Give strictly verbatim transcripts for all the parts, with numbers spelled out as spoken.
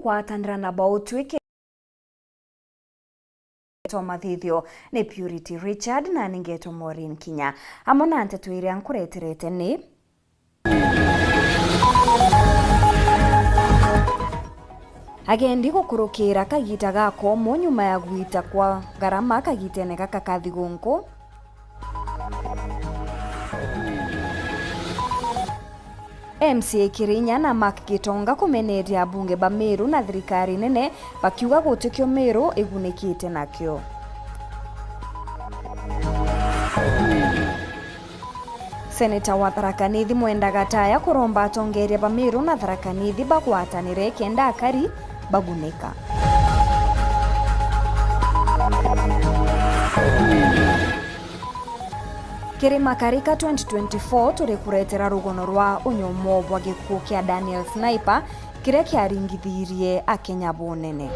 Kwatanira na bo utwike twa mathithio ni Purity Richard na ningetwa Maureen Kinya. Amwe na nteto iria nkureterete ni: Agendi gukurukira kagita ga komu nyuma ya gwita kwa ngarama kagitene gaka ka thigunku. M C A Kirinya na Mark Gitonga kumeneria abunge ba Meru na thirikari nene, bakiuga gutikio Meru igunikite nakio. Seneta wa Tharaka Nithi Mwenda Gataya kuromba atongeria ba Meru na Tharaka Nithi bagwatanire kenda akari bagunika. Kiri Makarika twenty twenty-four, turi kuretera rugono rwa unyomo bwa gikuo kia Daniel Sniper, kiria kiaringithirie Akenya bunene.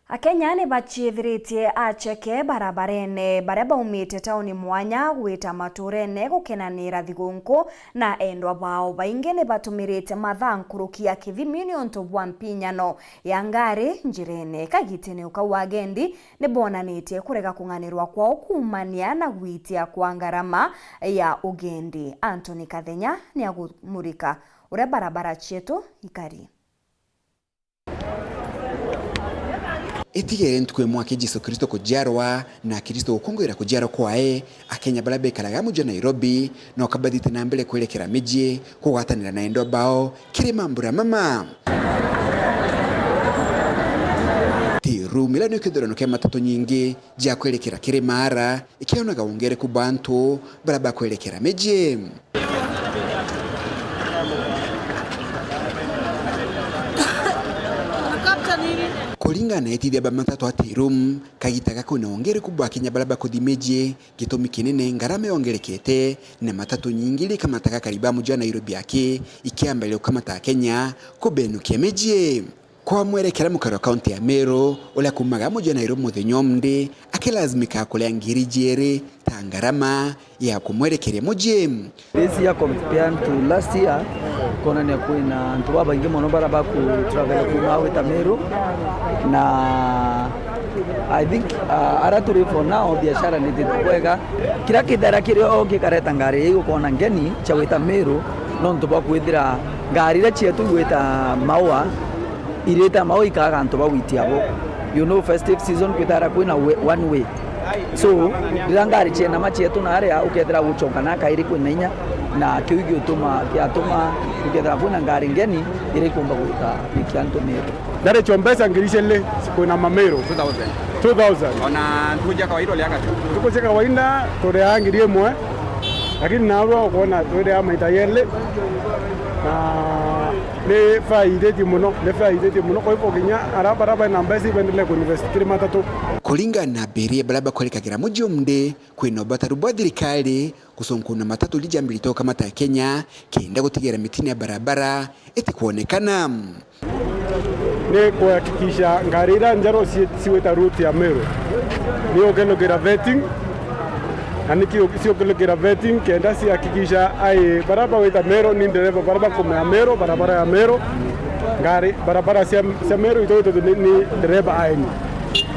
Akenya ni baciithiritie acheke barabarene baria baumite tauni mwanya gwita maturene gukenanira thigunku na endwa bao. Baingi ni batumirite mathaa nkuruki ya kithimi niuntu bwa mpinyano ya ngari njirene. Kagitene ukau agendi ni bonanitie kurega kung'anirwa kwao kuumania na gwitia kwa ngarama ya ugendi. Anthony Kathenya ni agumurika uria barabara cietu ikari. Itigere ntuku imwe aki Jesu Kristo kujiarwa na Akristo gukunguira kujiarwa kwae, Akenya baria bekaraga muji wa Nairobi noka bathiite na mbere kwerekera miji kugwatanira na endwa bao kiri mambura mama. Tea Room iria nio kithurano kia matatu nyingi jia kwerekera kiri maara, ikionaga wongereku bwa antu baria bakwerekera miji. Kuringana na etithia ba matatu a Tea Room, kagita gaka kwina wongereku bwa Akenya baria bakuthi miji, gitumi kinene ngarama yongerekete, na matatu nyingi iria ikamataga akari ba muji wa Nairobi aki ikiambiriria gukamata Akenya kubenukia miji. Kwa mwerekera mukari wa kaunti ya Meru, uria kuumaga muji wa Nairobi muthenya umthi, akilazimika kuria ngiri jiiri ta ngarama ya kumwerekeria muji. This year compared to last year, kwonania kwina antu babaingi mono baria baku travel kuuma gwita Meru, na I think, uh, ara turi for now, biashara ni titi bwega. Kiria kithera kirio gikareta ngari igukona ngeni cia gwita Meru, nontu bwa kwithira ngari iria cietu igwita Maua, irita mau ikaga antu ba gwitia bo. You know, festive season kwitara kwina we-, one way. So, riria ngari cienama cietu na aria, ukethira gucoka na kairi kwina inya, na kiu giutuma, giatuma ukethira kwina ngari ngeni iria ikumba gwita gwikia antu Meru. Ndari cio mbeca ngiri ciiri kwina Mameru. Two thousand. Two thousand. Ona ntuku cia kawaida uliaga atia? Ntuku cia kawaida turia ngiri imwe, lakini narua ukona twiria maita yeli, na ni fare ithithie mono, ni fare ithithie mono. Kwa hivyo kinya ara bara bena mbeca ibendelee kuinvest kiri matatu. Kuringana na abiria baria bakwerekagira muji umthi, kwina ubataru bwa thirikari gucunkuna matatu iria ijambirite gukamata Akenya kenda gutigira mitino ya barabara itikwonekana. Ni kuhakikisha ngari iria njeru ci-, cigwita route ya Meru ni ukilugira vetting, na niki u-, ciukilugira vetting kenda cihakikisha ai baria bagwita Meru ni ndereba baria bakumea Meru, barabara ya Meru, ngari, barabara cia, cia Meru itwitwe ni, ni ndereba aeni.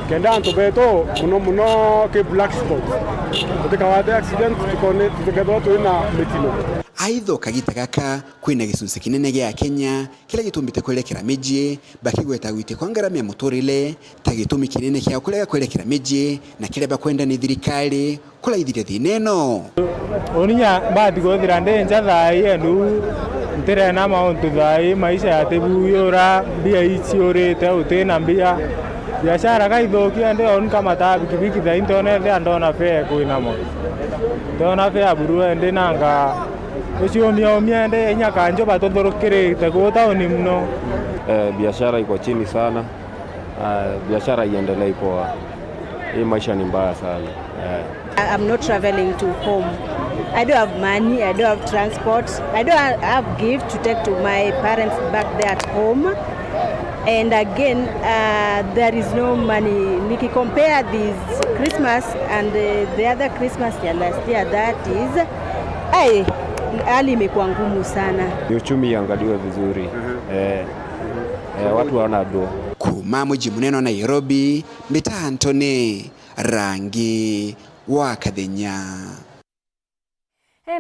Kenda antu betu muno muno ki black spot, tutikawate accident, tukone, tutikethirwa twina mitino. Aitha, kagita gaka kwina gicunci kinene gia Akenya kiria gitumbite kwerekera miji, bakigweta gwitia kwa ngarama ya muturire ta gitumi kinene kia kurega kwerekera miji, na kiria bakwenda ni thirikari kuraithiria thina ino. Uni nya mbati kwithira ndi nja thaa ii, andu ntirena mauntu thaa ii, maisha yatibuyura, mbia iciurite, utina mbia. Biashara ka ithukia, ndi o nkamataa pikipiki thaa ii, ntiona ethia ndona fare kwina mo. Ntiona fare buru, ndi nanga uciumia umia, ndi inya kanjo batuthurukirite kuu tauni muno. Eh, biashara iko chini sana. Ah, biashara iendelee poa. Hii maisha ni mbaya sana. Eh. I- I'm not traveling to home. I don't have money, I don't have transport. I don't ha- have gift to take to my parents back there at home. And again, uh, there is no money. Niki compare this Christmas and, uh, the other Christmas ya last year, that is, ai, hali imekuwa ngumu sana. Ni uchumi iangaliwe vizuri. Eh, eh, watu waona do. Kuuma muji munene wa Nairobi, mbita Anthony Rangi wa Kathenya.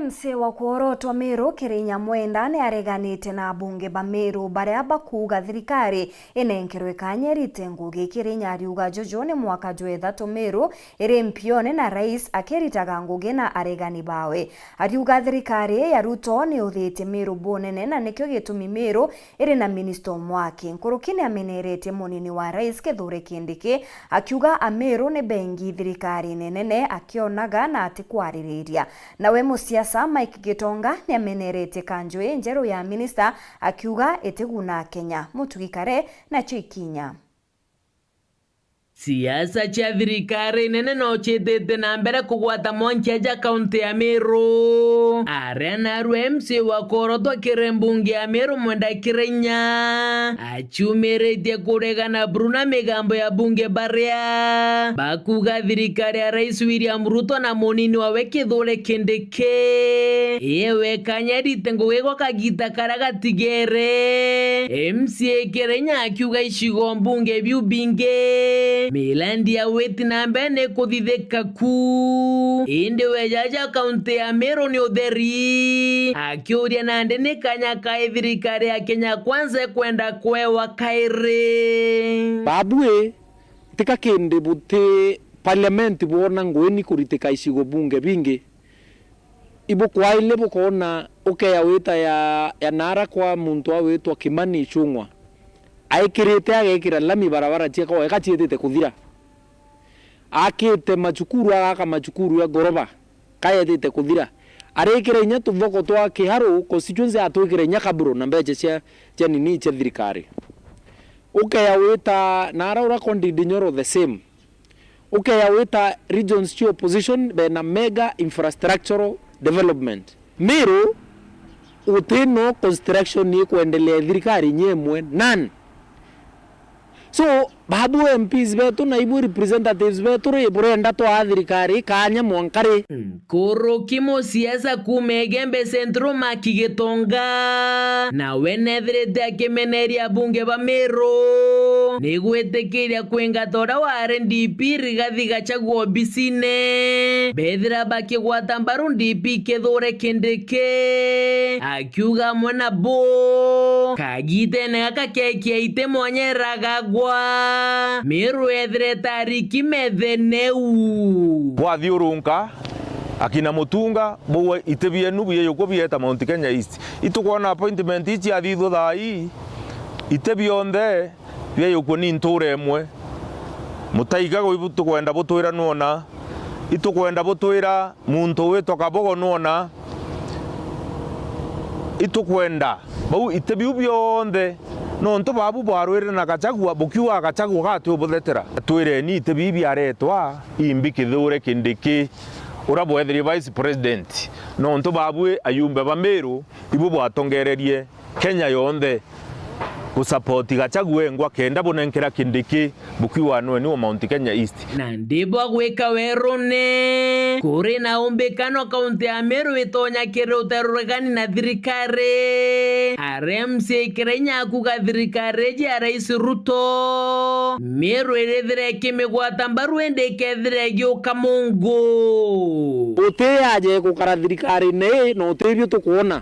M C A wa kworotwa Meru Kirinya Mwenda ni areganite na abunge ba Meru baria bakuuga thirikari inenkerwe kanya irite ngugi. Kirinya ariuga juju ni mwaka jwa ithatu Meru iri mpione na rais akiritaga ngugi na aregani bawe. Ariuga thirikari ya Ruto ni uthitie Meru bunene na nikio gitumi Meru iri na minista umwe aki. Nkuruki ni ameneretie munini wa rais Kithure Kindiki, akiuga Ameru ni bengi thirikari nene akionaga na atikwaririria. Nawe musiasa Mike Gitonga ni ameneretie kanju injeru ya minista, akiuga itiguna Kenya. Mutugi Kare nacio ikinya. Siasa cia thirikari nene no ciitite na mbere kugwata mwankia ja kaunti ya Meru. Aria narua M C A wa kworotwa kiri mbunge ya Meru Mwenda Kirinya aciumiritie kuregana buru na migambo ya bunge baria bakuuga thirikari ya Rais William Ruto na munini wawe Kithure Kindiki iwe kanya irite ngugi gwa kagita karia gatigere. M C A Kirinya akiuga icigo mbunge biu bingi, mirandi ya witi na mbere ni kuthithika ku. Indi we jaja kaunti ya Meru ni utheri, akiuria nandi ni kanya kai thirikari ya Kenya Kwanza ikwenda kwewa kairi. Babu ii, tika kindi buti parliament bwona nguini kuritika icigo bunge bingi. Ibukwaile bukoona ukeya wita ya, ya naara kwa muntu awitwa Kimani Ichung'wa. Aikirite agekira lami barabara cia kawaida ciitite kuthira. Akite macukuru, agaka macukuru ya ngoroba kayetite kuthira. Arikira inya tuthoko twa Kiharu constituency atwikira inya kaburo na mbecha cia, cia nini cia thirikari. Ukeya wita naara ura Condid Nyoro the same. Ukeya wita regions cia opposition bena mega infrastructural development. Meru guti no construction ikwendelea thirikari inya imwe, none. So, babu M Ps betu na ibu representatives betu ri, burenda twaa thirikari ikanya mwanka ri? Nkuruki musiasa kuuma Igembe Central Maki Gitonga, nawe nethirite akimeneria abunge ba Meru ni gwitikiria kwingata uria wari D P Rigathi Gachagua obisine, bethira bakigwata mbaru D P Kithure Kindiki, akiuga amwe nabo kagitene gaka kekia iti mwanya iragagwa, Meru ethire tariki metheneu. Bwathiurunka, akina Mutunga, bau iti bienu bieyukwa bieta Mount Kenya East. Itukwona appointment ici ciathithua thaa ii, iti bionthe bieyukwa ni ntuura imwe. Mutaiga gwi tukwenda butwira nwona, itukwenda butwira muntu witwa Kabogo nwona, itukwenda bau iti biu bionthe, nontu babu bwarwire na Gachagua, bukiuga Gachagua gati ubuthetera. Twireni iti bii biaretwa imbi Kithure Kindiki, uria bwethiri vice president, nontu babu ayumbe ba Meru ibu bwatongererie Kenya yonthe gusapoti Gachagua engwa kenda bunenkera Kindiki bukiuga nweni wa Mount Kenya East. Na ndi bwa gwika werune, kuri na umbikano kaunti ya Meru itonya kiri uteruregani na thirikari. Aria M C A Kirinya akuga thirikari iji ya Rais Ruto, Meru irithire ikimigwata mbaru indi ikethira igiuka mungu. Uti aje gukara thirikarine ii na uti bio tukwona.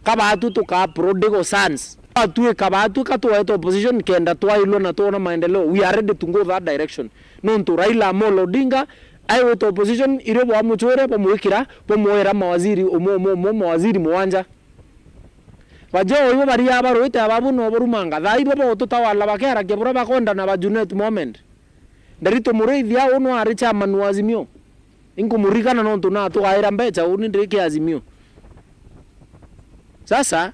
Ka baatu tukaa prodigal sons. Twatuika baatu ka twaetwa opposition kenda twailwa na twona maendeleo. We are ready to go that direction. Nontu Raila Amolo Odinga aiwita opposition, irio bwamuchwire, bwamwikira, bwamwoera mawaziri umwe, umwe, umwe, mawaziri muwanja. Bajoo ibo baria barwite ababu no barumanga. Thaa ibo bagututawala bakearakia buria bakwenda na ba Junet Mohamed. Nderitu Murithia uu no ari chairman wa Azimio. Inkumurikana nontu natugaira mbecha uu ni ndiri kia Azimio. Sasa,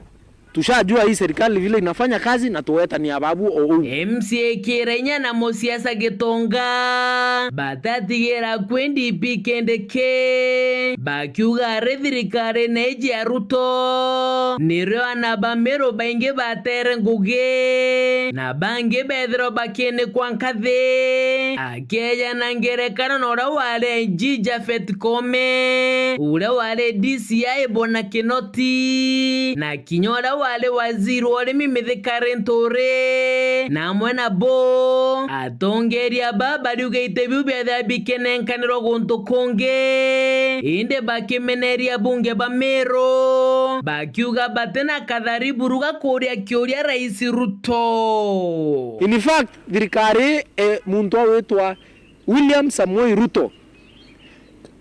Tushajua hii serikali vile inafanya kazi na tuwetania babu o uu. M C A Kirainya na musiasa Gitonga batatigira kwi D P Kindiki, bakiuga ari thirikari neiji ya Ruto nirio ana ba Meru baingi batere ngugi na bangi bethirwa bakinikwa nkathi. Akieja na ngerekano na uria wari I G Japhet Koome, uria wari D C I Bona Kinoti, na kinya uria wari waziri wa urimi Mithika Linturi, na amwe nabo atongeria ba bariuga iti biu biethira bikinenkanirwa guntu kungi, indi bakimeneria bunge ba Meru, bakiuga batina katharibu ruga kuria kiuria Rais Ruto. In fact, thirikari, eh, muntu ugwitwa William Samoei Ruto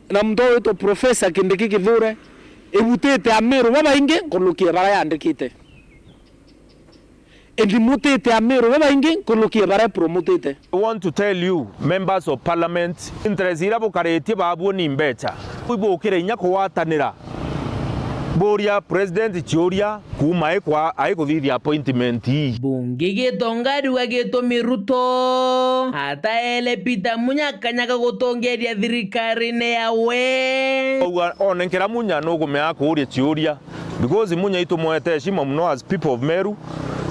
na muntu ugwitwa Professor Kindiki Kithure ibutite Ameru babaingi nkuruki e bara yandikite. Indi mutite Ameru babaingi nkuruki e bara promotite. I want to tell you, members of parliament, interest iria bukaritie babuo ni mbecha. Ibukire inya kugwatanira. Buria president ciuria kuuma aikwa aikuthithia appointment ii. Bungi Gitonga ariuga gitumi Ruto ataere Peter Munya kanya ga gutongeria thirikarine yawe. Auga onenkera Munya nukumea kuuria ciuria, because Munya itumwete heshima muno as people of Meru,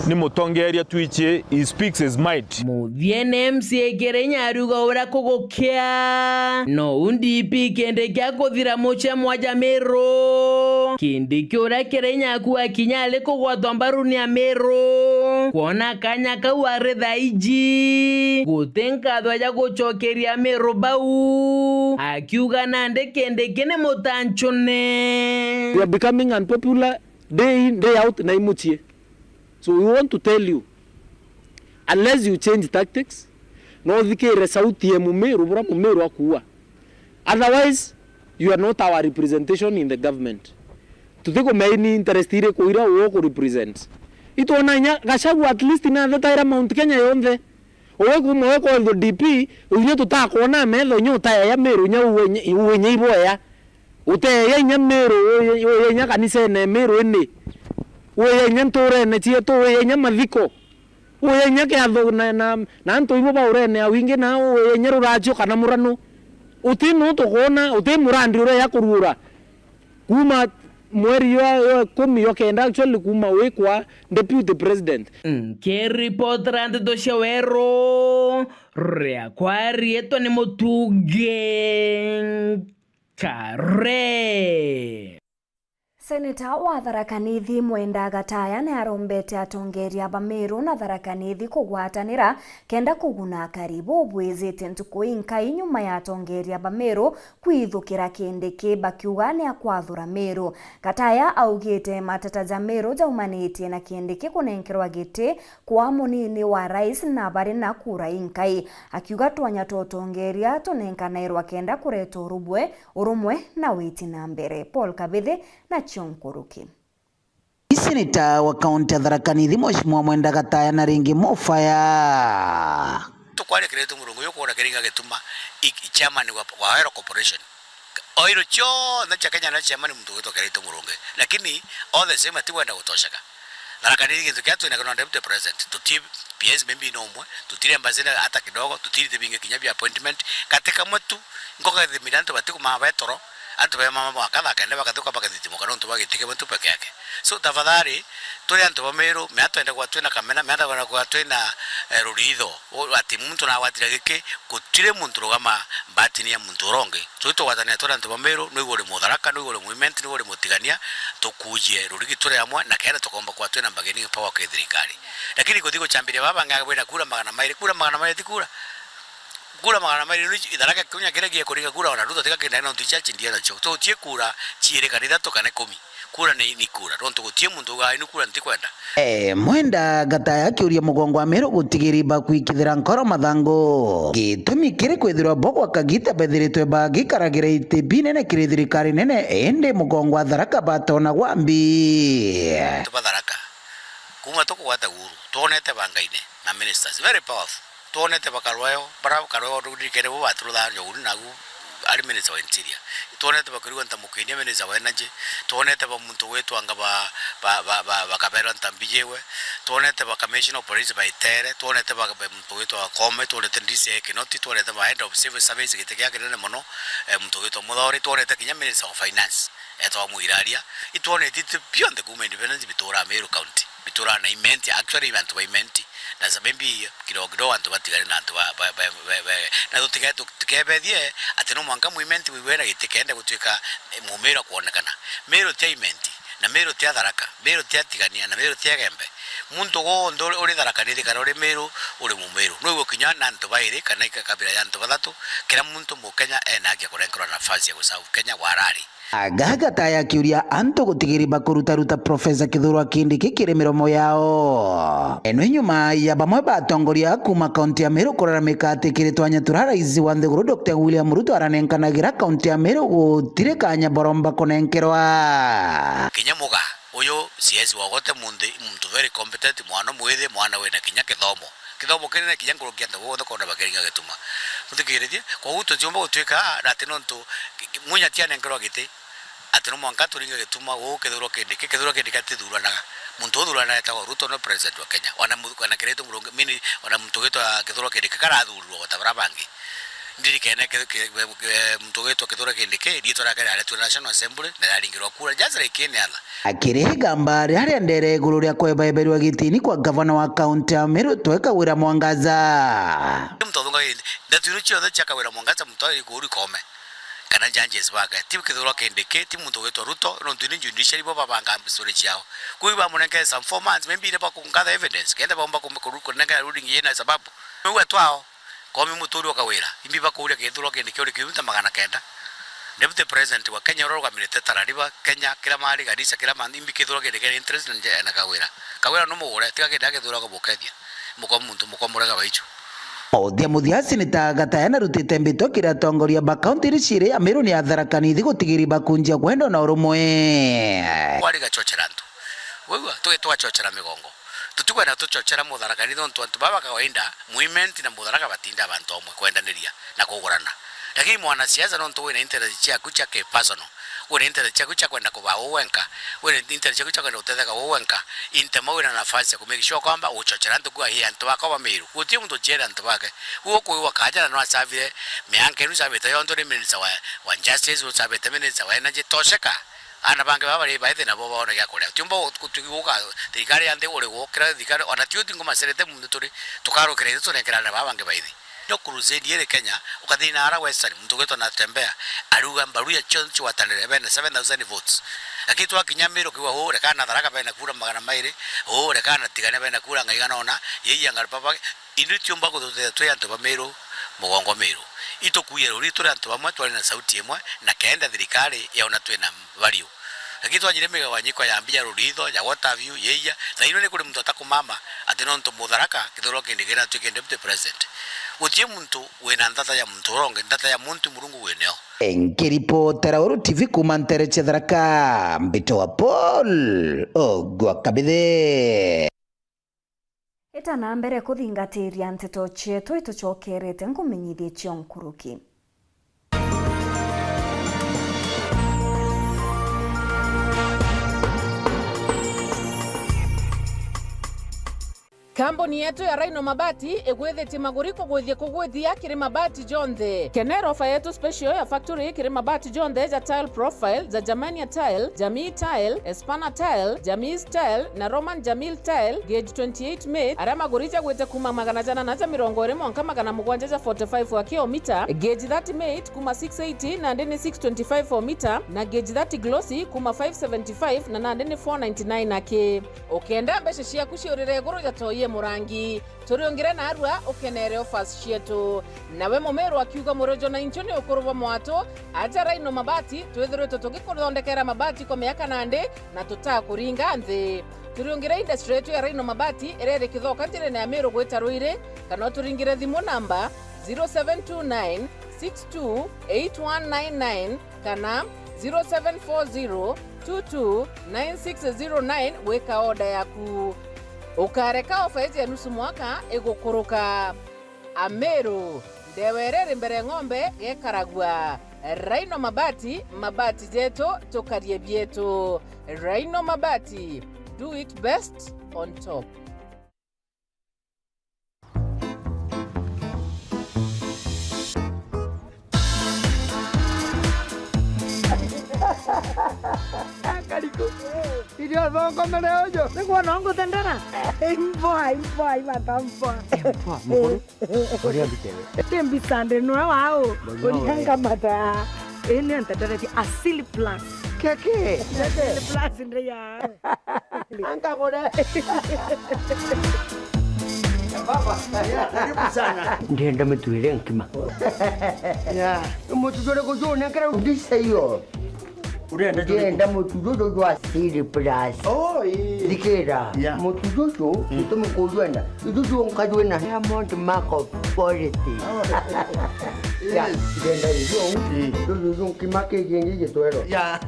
ni mutongeria twichi, he speaks his mind. Muthiene M C A Kirainya ariuga uria kugukia, no u D P Kindiki akuthira mucemo wa Jamiru. Kindiki uria Kirainya akua kinya ari kugwatwa mbaru ni Amiru, kwona kanya kau ari thaiji, guti nkatho ja gucokeria Amiru bau, akiuga nandi Kindiki ni mutancune. You are becoming unpopular day in, day out na imuchie. So we want to tell you, unless you change tactics, no uthikire sauti ya Mumiru, bura Mumiru akuua. Otherwise, you are not our representation in the government. Tutikumea ni interest iriku iria uku represent. Itwona inya Gachagua at least nathetaira Mount Kenya yonthe. Uwe kuma we kwethwo D P, inya tutakwona metho, inya utaeya Miru, inya uwe inya, uwe inya iboya. Uteeya inya Miru, uye, uye inya kanisene Miru ini. Uye inya nturene cietu, uye inya mathiko. Uye inya kiatho na, na, na antu ibo baurene a wingi, na uye inya ruracio kana murano. Uti nu tukwona, uti murandi uria ya kuruura. Kuma mweri jwa, jwa ikumi jwa kenda, actually, kuma wikwa deputy president. Nkiripotera ndeto cia Weru, riakwa riitwa ni Mutungi Kare. Seneta wa Tharaka Nithi Mwenda Gataya ni arombete atongeria ba Meru na Tharaka Nithi kugwatanira kenda kuguna akari bubwizite ntuku inkai nyuma ya atongeria ba Meru kwithukira Kindiki bakiuga ni akwathura Meru. Gataya augite mateta ja Meru jaumanitie na Kindiki kunenkerwa giti kwa munini wa rais na bari na kura inkai, akiuga twanya twa utongeria tunenkanairwa kenda kureta urubwe, urumwe na witi na mbere. Paul Kabithi na cio nkuruki. Seneta wa kaunti ya Tharaka Nithi, Mheshimiwa Mwenda Gataya, na ringi mofaya. Tukwaria Kiraitu Murungi, uyu kwona Kiringa Gituma, i, i chairman wa, wa Oil Corporation. Oil cionthe cia Kenya na chairman muntu ugwitwa Kiraitu Murungi. Lakini all the same atikwenda gutosheka. Tharaka Nithi gintu kia twina kina deputy president. Tuti P S maybe no umwe, tutire embassy hata kidogo, tutire bingi kinya bia appointment. Gati kamwe tu, nkoga thimira antu batikumama betoro, antu be mama mwaka thakende bakathuka bakathithimuka nontu bwa giti kimwe tu peke yake. So, tafadhali, turi antu ba Meru, mea twende kwa twina kamena, mea twende kwa twina, eh, ruritho, u-, ati muntu nagwatira giki, gutire muntu rugama mbatini ya muntu urongi. So, itugwatanira turi antu ba Meru, nwigwe uri Mutharaka, nwigwe uri Muimenti, nwigwe uri Mutigania, tukujie rurigi turi amwe, na kenda tukomba kwa twina bargaining power ki thirikari. Lakini kuthi gucambiria baba ng'aga bwina kura magana mairi, kura magana mairi ti kura. Kura magana mairi ni Itharaka kinya kiria giekuringa kura ona Ruto tiga kenda nontu icia chindia nacio. Tutie kura ciiri kana ithatu kana ikumi. Kura ni, ni kura. Nontu gutie muntu ugaa inu kura ntikwenda. Eh, Mwenda Gataya akiuria mugongo wa Meru gutigiri bakwikithira nkoro mathangu. Gitumi kiri kwithirwa bo gwa kagita bethiritwe bagikaragira iti binene kiri thirikari nene, indi mugongo wa Tharaka batona gwa mbi. Tuba Tharaka. Kuma tukugwata Uhuru, twonete bangaine na ministers, very powerful. Twonete bakarweo, bara bakarweo ndirikene bo baturuthaa njogu nagu ari minister wa interior. Twonete bakirigwa nta Mukinia minister wa energy. Twonete ba muntu gwitwa anga ba, ba, ba, ba, bakaberwa nta Mbijiwe. Twonete ba commissioner of police baitere. Twonete ba, ba muntu gwitwa Kome. Twonete D C I Kinoti. Twonete ba head of civil service giti kia kinene mono, eh, muntu gwitwa Muthori. Twonete kinya minister of finance etwa Muiraria. Itwonete itu bionthe kuma independence bitura Meru County. Bitura na Imenti, actually antu ba Imenti. Na sababu maybe kidogo kidogo antu batigane na antu ba, ba, ba, ba, ba, na tutike-, tu-, tukebethie ati no mwanka Muimenti wiwe na giti kenda gutuika, eh, Mumiru kwonekana. Miru ti Imenti, na Miru ti Tharaka, Miru ti Tigania, na Miru ti Igembe. Muntu wonthe uri, uri Tharaka Nithi kana uri Miru, uri Mumiru. Nwiwe kinya na antu bairi kana ika-, kabira ya antu bathatu, kira muntu Mukenya ena haki ya kurenkerwa nafasi ya guserve Kenya warari. Agaga ta yakiuria antu gutigiri bakurutaruta Profesa Kithure Kindiki kiri miromo yao. Eno nyuma ya bamwe ba atongoria kuuma kaunti ya Meru kuraramika ati kiri twanya turia rais wa nthiguru Doctor William Ruto aranenkanagira kaunti ya Meru gutiri kanya boromba kunenkerwa. Kinya muga uyu C S wa Ogote munthi, muntu very competent, mwana mwithi, mwana wina kinya kithomo. Kithomo kinene kinya nkuruki antu bonthe kwona bakiringa gituma. Muthikiririe, koguo tutiumba gutuika ati nontu ki-, ki-, Munya ti anenkerwa giti, ati no mwanka turinge gituma uu Kithure Kindiki. Kithure Kindiki atithuranaga. Muntu uthuranaga etagwa Ruto, no president wa Kenya. Ona mu-, ona kiritu murungi, mini, ona muntu ugitwa Kithure Kindiki karathurirwa o ta baria bangi. Ndirikene ki-, ki-, ki-, muntu ugitwa Kithure Kindiki, riitwa riake riaretwe National Assembly, na riaringirwa kura, just like any other. Akirigamba riria riendere iguru ria kwebaeberua gitini kwa gavana wa kaunti ya Meru, Kawira Mwangaza. Muntu athunga giti, ndeto iria ciothe cia Kawira Mwangaza, muntu ari kuuri Kome, kana judges bake. Ti Kithure Kindiki, ti muntu ugitwa Ruto, nontu ni judiciary bo babanga story ciao. Kwou bamunengere some four months, maybe ni bakungather evidence, kenda baumba kum-, kuru-, kunengera ruling yina sababu. Nigwe twao. Komi muturi ukawira, imbi bakuuria Kithure Kindiki uri kilomita magana kenda. Deputy President wa Kenya uria urugamirite Tana River, Kenya, kila mahali, Garissa, kila mahali, imbi Kithure Kindiki ena interest na nje-, na Kawira. Kawira numugure, tiga Kindiki Kithure akabukethia. Muko muntu, muko murega baichu. Muthia muthia, Seneta Gataya narutite mbitwa kiri atongoria ba kaunti iria ciiri ya Meru ni ya Tharaka Nithi gutigiri bakunjia kwenda na urumwe. Kwari gachochera antu. Waigua, tuge twachochera migongo. Tutikwenda tuchochera Mutharaka ni nontu antu baba kawaida, Muimenti na Mutharaka batinda bantu omwe kwendaniria na kugurana. Lakini mwanasiasa nontu wina interest ciaku cia ki personal, wina interest ciaku cia kwenda kuba uu wenka, wina interest ciaku cia kwenda gutetheka uu wenka, intema wina nafasi ya ku make sure kwamba uchochera antu kuga, "Hii antu bakwa ba Meru." Guti muntu uchiere antu bake. Ugu kwigua kaja na nwasavire mianka inu savite yonthe uri minister wa, wa justice, usavite minister wa energy, tosheka. Ana bangi baba bari baithi nabo boone gia kuria. Tiumba gu-, gu-, tugiuka thirikari ya nthi uri gukira thirikari, ona ti uti ngumacerete muntu turi, tukarukira ithu tunekerane baba bangi baithi. No crusade iri Kenya, ukathina ara Western, muntu ugwitwa Natembeya, aruga mbaru ya cio cio watanire bene seven thousand votes. Lakini twakinya Meru kiuga, "Uu, reka na Tharaka bene kura magana mairi, uu, reka na Tigania bene kura nga igana ona, yei anga baba." Ithui tiumba kuthuthuria twi antu ba Meru, mugongo Meru. Itukuie ruri turi antu bamwe, twari na sauti imwe, na kenda thirikari yaona twina value. Lakini twanyire migawanyiko ya mbia, ruritho, ya what have you, yeia, thaino ni kuri muntu atakumama ati nontu Mutharaka Kithure Kindiki natuike deputy president. Guti muntu wina nthata ya muntu uria ungi, nthata ya muntu Murungu wineo. Nkiripotera Uru T V kuuma ntere cia Tharaka, mbitwa Paul Ogwa Kabithe. Ita na mbere kuthingatiria nteto cietu, itucokerete nkumenyithie cio nkuruki. Kambuni yetu ya Rhino Mabati igwithitie maguri kugwithia kugwithia kiri mabati jonthe. Kenera ofa yetu special ya factory kiri mabati jonthe ja tile profile, ja Germania tile, Jamii tile, Espana tile, Jamis tile na Roman Jamil tile, gauge twenty-eight mate, aria maguri jagwite kuma magana jana na ja mirongo iri mwanka magana mugwanja ja forty-five wa kilomita, gauge thirty mate kuma six eighty nandi ni six twenty-five o mita, na gauge thirty glossy kuma five seventy-five na nandi ni four ninety-nine aki. Ukenda mbeca ciaku ciurire iguru ja toi e murangi, turiungire narua ukenere offers cietu. Nawe mumiru akiuga murojo na inchu ni ukuru bwa mwatu, aja Rhino Mabati, twithiritwe tugikuthondekera mabati kwa miaka nandi na tutakuringa nthi. Turiungire industry yetu ya Rhino Mabati iria iri Kithoka njirene ya Miru gwita Ruiri, kana uturingire thimu namba zero seven two nine six two eight one nine nine kana zero seven four zero two two nine six zero nine gwika order yaku. Ukareka ofa iji ya nusu mwaka igukuruka. Ameru, Ndewa iria iri mbere ng'ombe gekaragua. Rhino Mabati, mabati jetu, tukarie bietu. Rhino Mabati, do it best on top. Kariku. Irio thongo mbere uju. Niguo no ngutendera. Imboa, imboa, ibata mboa. Imboa, mukuru. Uria mbitewe. Ti mbisa ndi nwe wau. Uria ngamata. Ii ni nteteretie Asili Plus. Keke. Asili Plus ndi ya. Ankagure. Baba, karibu sana. Ndienda mituire nkima. Ya. Mutu juriku juu nenkere ndisa iyo. Urenda juriku? Ndienda mutu juju jwa Asili Plus. Oh, ii. Thikira. Ya. Mutu juju, mm, gitumi kujwenda. Juju nkajwina Diamond Mark of Quality. Oh. Ya, yes. Ndienda juju. Mm. Juju, juju nkima kiki ngi gitwero. Ya.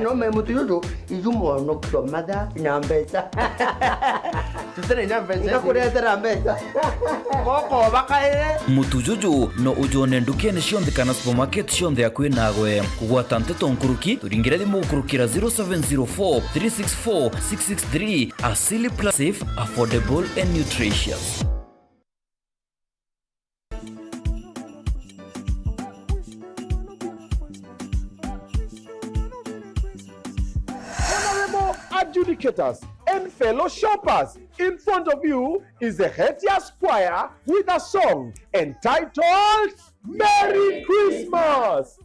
No me mutu juju, iju mwonokia matha na mbeca. Tutene na mbeca. Ngakuretera mbeca. Goko bakaire. Mutu juju no ujone ndukene cionthe kana supermarket cionthe akui nagwe. Kugwata nteto nkuruki, turingire thimu gukurukira zero seven zero four three six four six six three. Asili Plus, safe, affordable and nutritious. Honorable adjudicators and fellow shoppers, in front of you is the Hetias Choir with a song entitled Merry Christmas.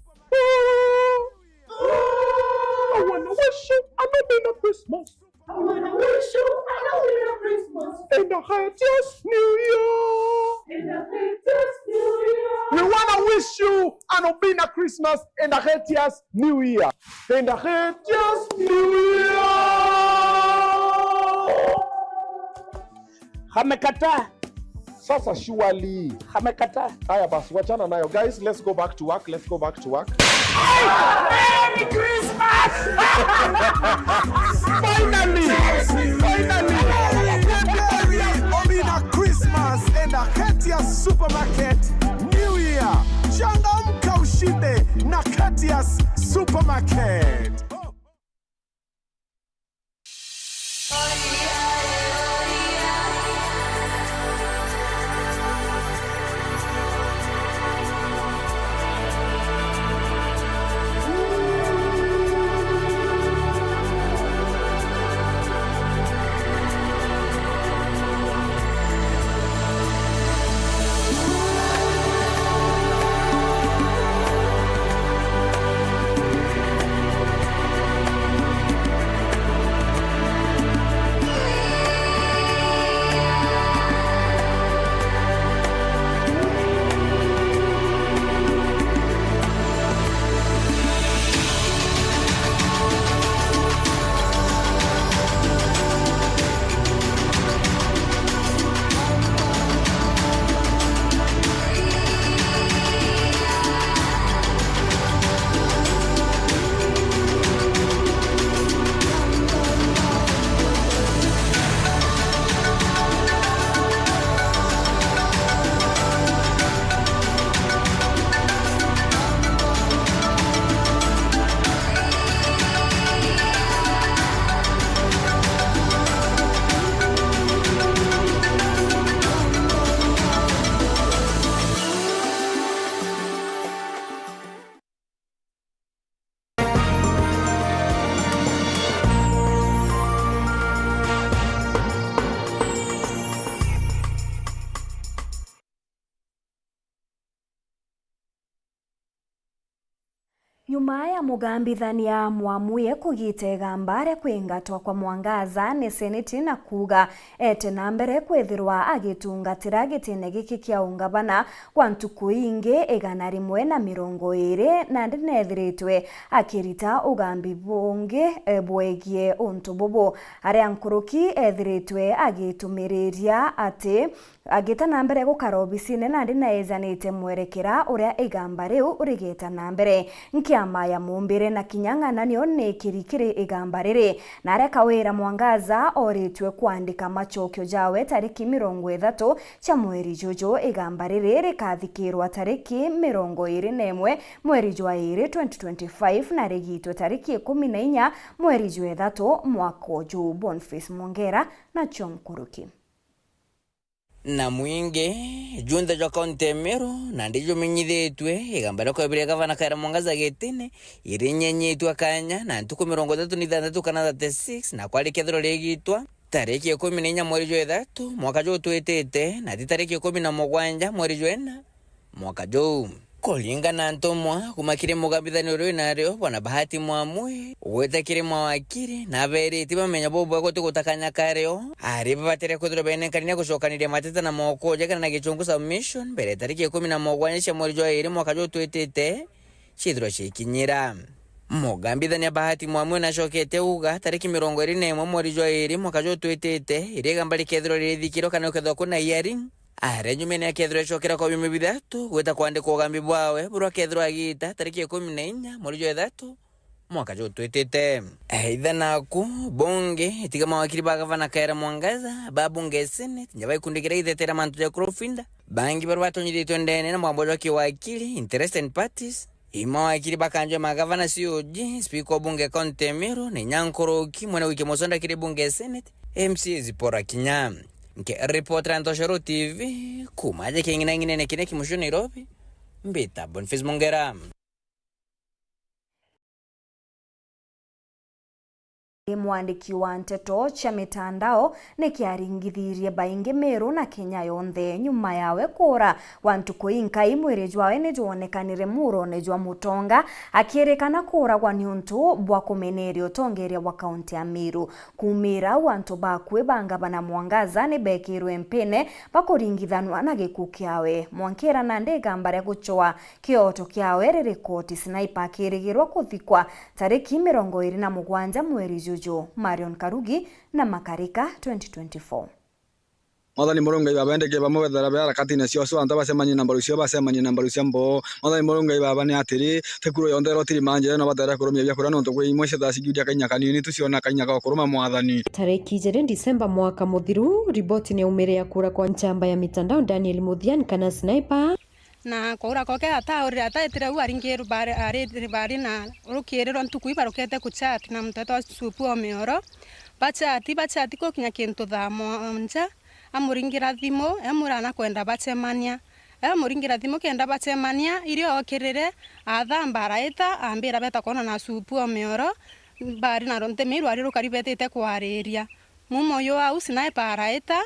I wanna wish you a Nobina Christmas. I wanna wish you a Nobina Christmas. And a Hetias New Year. And a Hetias New Year. We wanna wish you a Nobina Christmas and a Hetias New Year. And a Hetias New Year. Amekataa. Sasa surely. Amekataa. Haya basi, wachana nayo. Guys, let's go back to work. Let's go back to work. Merry Christmas! Finally! Finally! Merry Obina Christmas and a Hetias Supermarket New Year. Changamka ushibe na Hetias Supermarket. Nyuma ya mugambithania Mwamuye kugita igamba ria kwingatwa kwa Mwangaza ni seneti na kuuga eete na mbere kwithirwa agitungatira gitine giki kia ungavana kwa ntuku ingi igana rimwe na mirongo iiri, nandi neethiritwe akirita ugambi bungi, eh, bwegie untu bubu. Aria nkuruki eethiritwe agitumiriria ati Agita na mbere gukara obisine nandi naejanite mwerekera uria igamba riu rigeta na mbere. Nkiama ya mumbire na kinya ng'ananio ni kiri kiri igamba riri. Na aria Kawira Mwangaza oritue kwandika macokio jawe tariki mirongo ithatu cia mweri juju, igamba riri rikathikirwa tariki mirongo iri na imwe mweri jwa iri twenty twenty-five na rigitwe tariki ikumi na inya mweri jwa ithatu mwaka uju. Boniface Mwongera na John Kuruki. Na mwingi junthe jwa kaunti ya Meru nandi jumenyithitue igamba ria kwebiria gavana Kawira Mwangaza gitine irinyenyitue kanya na ntuku mirongo ithatu na ithanthatu kana thirty-six, na kwari kethirwa rigitwa tariki ikumi na inya mweri jwa ithatu mwaka juu twitite, na ti tariki ikumi na mugwanja mweri jwa ina mwaka juu. Kuringana na ntumwa kuma kiri mugambithania uria winario, Bwana Bahati Mwamwe, gwita kiri mawakiri, na abeeritie bamenya bubwega guti gutakanya kario, ari babatire kwithirwa benenkania gucokaniria mateta na moko jekana na gichungu submission mbere ya tariki ikumi na mugwanja cia mweri jwa iri mwaka juu twitite ciithirwa cikinyira. Mugambithania Bahati Mwamwe nacokete uga tariki mirongo iri na imwe mweri jwa iri mwaka juu twitite, iria igamba rikethirwa ririthikirwa kana gukethirwa kwina hearing, aria nyumene akethirwa ecokera kwa biumia bithatu gwita kwandika ugambi bwawe buria akethirwa agita tariki ikumi na inya mweri jwa ithatu mwaka juu twitite. Aitha naku bunge itiga mawakiri ba gavana Kawira Mwangaza ba bunge ya Senate, nya ba gikundi kiria gitetera mantu ja Crowfinder, bangi baria batonyithitwe ndene na mwambo jwa kiwakiri, interested parties, i mawakiri ba kanjo ya magavana C O G, speaker wa bunge ya kaunti ya Meru, na inya nkuruki mwene wiki musonda kiri bunge ya Senate, M C A Zipporah Kinya. Nkiripotera Ntoshoro T V kuma aja king'inang'inene kiria kimucio Nairobi, mbita Boniface Mongera. Mwandiki wa nteto cia mitandao nikiaringithirie baingi Meru na Kenya yonthe nyuma yawe kuura gwa ntuku inkai. Mwiri jwawe ni jwonekanire muurone jwa Mutonga, akirikana kuuragwa niuntu bwa kumeneria utongeria wa kaunti ya Meru. Kuumira au antu bakui ba ngavana Mwangaza ni bekirwe mpine bakuringithanwa na gikuu kiawe. Mwankira nandi igamba ria gucwa kioto kiawe riri koti. Sniper akirigirwa kuthikwa tariki mirongo iri na mugwanja mweri juju. Marion Karugi na Makarika, twenty twenty-four. Mwathani Murungu Ngai Baba, endeke bamwe bethera be harakatine cio, cio antu bacemanie na mbaru cio, bacemanie na mbaru cia mboo. Mwathani Murungu Ngai Baba, ni atiri, ti kuru yonthe irotiri manjira, no batera kurumia biakuria, nontu kwi imwe ciethaa cigiuria kainya kanini, tu ciona kainya ga kuruma Mwathani. Tariki ijiri Disemba mwaka muthiru, riboti ni yaumire ya kuura kwa nchamba ya mitandao Daniel Muthiani kana Sniper. Na kuura kwake ataurire, ataitire u aringirwe bari, ari bari na rukirirwa ntuku ibarukite kuchat na muteta wa Supu Omioro. Bachati, bachati gukinya kintu thaa mwanja, amuringira thimu, emwira nakwenda bacemania. Emuringira thimu kenda bacemania, irio okirire, athamba araita, ambira beta kwonana na Supu Omioro, bari na ntemeirwe ari rukari betite kwariria. Mumo uyu au Sniper araita,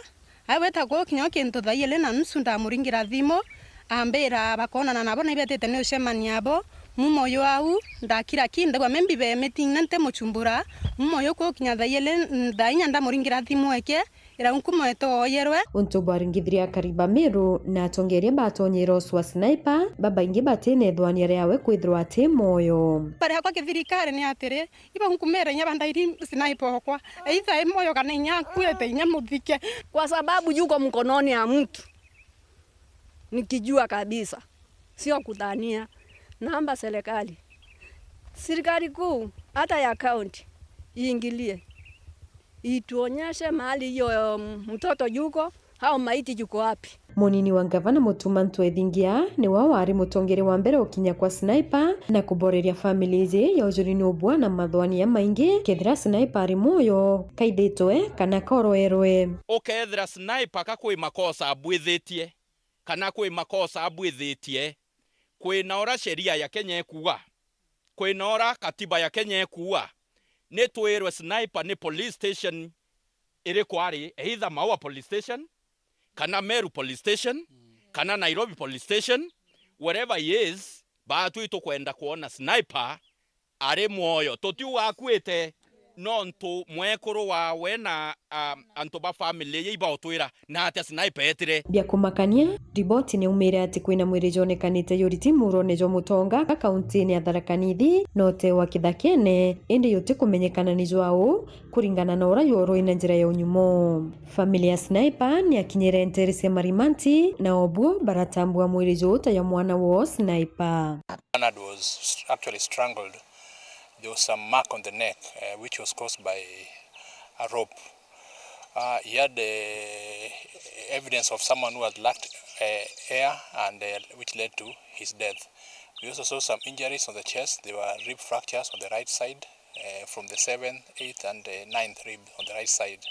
agweta gukinya o kintu thaa ili na nusu ndamuringira thimu, ambira bakoonana nabo na ibetite ni ucemania abo. Mumo uyu au ndakira ki, ndaigua maybe be meeting na ntimuchumbura. Mumo uyu gukinya thaa ili, thaa inya ndamuringira thimu eke, ira nkumo ete ooyerwe. Untu bwaringithirie akari ba Meru na atongeria batonyere ucwa Sniper, babaingi batina ithwania riawe kwithirwa ati mwoyo. Bari akwa kithirikari ni atiri, iba nkumira inya bandairi Sniper okwa. Either e moyo kana inya akuite, inya muthike. Kwa sababu yuko mkononi ya mtu. Nikijua kabisa. Sio kudhania. Naomba serikali. Serikali kuu, hata ya county, iingilie. Ituonyeshe mahali hiyo, um, mtoto yuko, au maiti yuko wapi. Munini wa ngavana Mutuma M'Ethingia niwe wari mutongeri wa mbere ukinya kwa Sniper na kuboreria family iji ya ujuri ni ubwa na mathwania maingi kethira Sniper ari mwoyo, kaithitwe kana koroerwe. Ukethira Sniper ka kwi makosa abwithitie, kana kwi makosa abwithitie, kwina ura sheria ya Kenya ikuuga, kwina ura katiba ya Kenya ikuuga, ni twirwe Sniper ni police station iriku ari, either Maua police station, kana Meru police station, kana Nairobi police station, wherever he is, batwi tukwenda kwona Sniper ari mwoyo. Tutiuga akuite, Nontu mwekuru wawe na, ah, antu ba family ye ibautwira, na atia sniper etire. Bia kumakania, riboti ni umire ati kwina mwiri jonekanite juriti murone jwa Mutonga, kauntini ya Tharaka Nithi, na utewa kithakene, indi juti kumenyekana ni jwa u, kuringana na uria joroi na njira ya unyumo. Family ya sniper ni akinyire nteere cia Marimanti, na obuo baratambua mwiri juu ta ya mwana wo sniper. Bernard was actually strangled. There was some mark on the neck, uh, which was caused by a rope. Uh, he had, uh, evidence of someone who had lacked, uh, air and, uh, which led to his death. We also saw some injuries on the chest. There were rib fractures on the right side, uh, from the seventh, eighth, and, uh, ninth rib on the right side.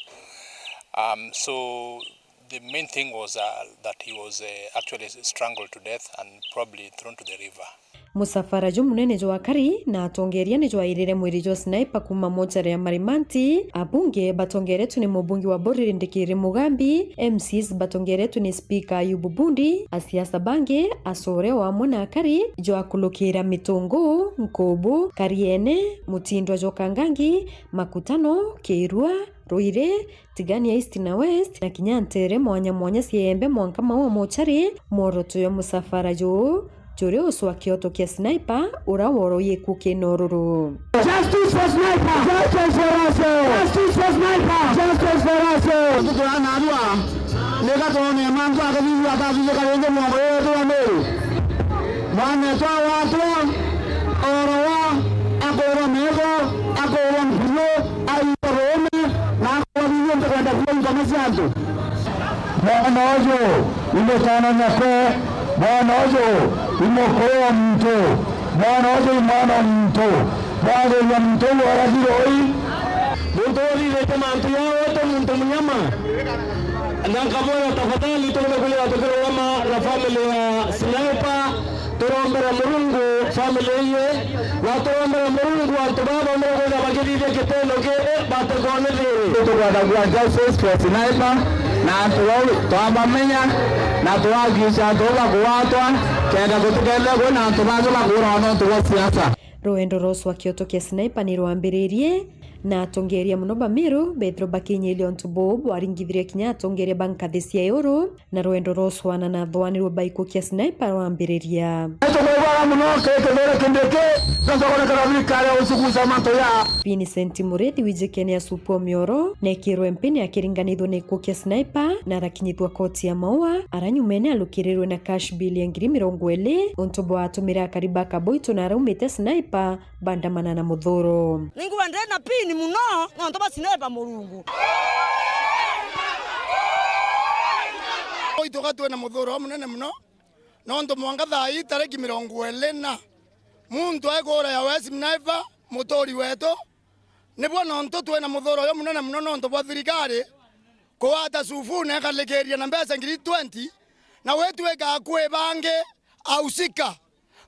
Um, so the main thing was, uh, that he was, uh, actually strangled to death and probably thrown to the river. Musafara jumunene jwa akari na atongeria ni jwairire mwiri jwa sniper kuuma mochari ya Marimanti. Abunge batongeretwe ni mubunge wa Boriri Ndikiri Mugambi, M Cs batongeretwe ni Speaker Ayubu Bundi, asiasa bangi, acore o amwe na akari, jwakulukira Mitungu, Nkubu, Kariene, Mutindwa jwa Kangangi, Makutano, Kirua, Ruiri, Tigania East na West, na kinya nteere mwanya mwanya cia Iembe mwanka Maua mochari, mworoto jwa musafara juu juri ucwa kioto kia sniper ura woroyie kuki na ururu. Justice for sniper! Justice for us! Justice for sniper! Justice for us! Tuturana arua, nika twone mantu akathithia akathithika ringi mwongo yetu wa Meru. Mwana etwa watwa, orowa, akurwa mego, akurwa mpuru, aitwa ruume, na akurwa bibi ntukwenda kuua ithama cia antu. Mwana uju i mutana nyakwe, mwana uju i mukuru wa muntu, mwana uju i mwana wa muntu, mwathuri wa muntu uyu arathire ui. Muntu uthithitie mantu jaa wetu muntu munyama, na nkamwira tafadhali tumbe kwithira tukirugama na family ya sniper. Turombera Murungu family iye, na turombera Murungu antu baa baumire kwithira bakithithia kitendo kii batikone thiiri. Tukwenda justice for sniper, na antu bau twabamenya, na twahakikisha antu bau bakugwatwa, kenda gutikethire kwina antu bangi bakuurawa nontu bwa siasa. Rwendo rwa ucwa kioto kia sniper ni rwambiririe, na atongeria muno ba Meru bethirwe bakinyiria untu buu bwaringithirie kinya atongeria ba nkathi cia iuru, na rwendo rwa ucwana na thwanirwe ba ikuo kia sniper rwambiriria. Tukwibara muno kiri kithure kindiki, tucokonekera thirikari ya gucuguca mantu ya. Vincent Murithi wijikene ya Supu Omioro, nekirwe mpini akiringanithwe na ikuo kia sniper, na arakinyithwa koti ya Maua, ara nyumene alukirirwe na cash bail ya ngiri mirongo iri, untu bwatumire akari ba Kaboito na araumite sniper, bandamana na muthuro. Ningwa ndi na pain muno nontu ba sniper Murungu. Ituka twina muthuro munene muno, nontu mwanka thaa ii tariki mirongo iri na muntu aikuura ya we sniper muturi wetu. Nibwo nontu twina muthuro uyu munene muno nontu bwa thirikari kugwata Supu na ikalikiria na mbeca ngiri twenty, na gwitwika akui bangi ahusika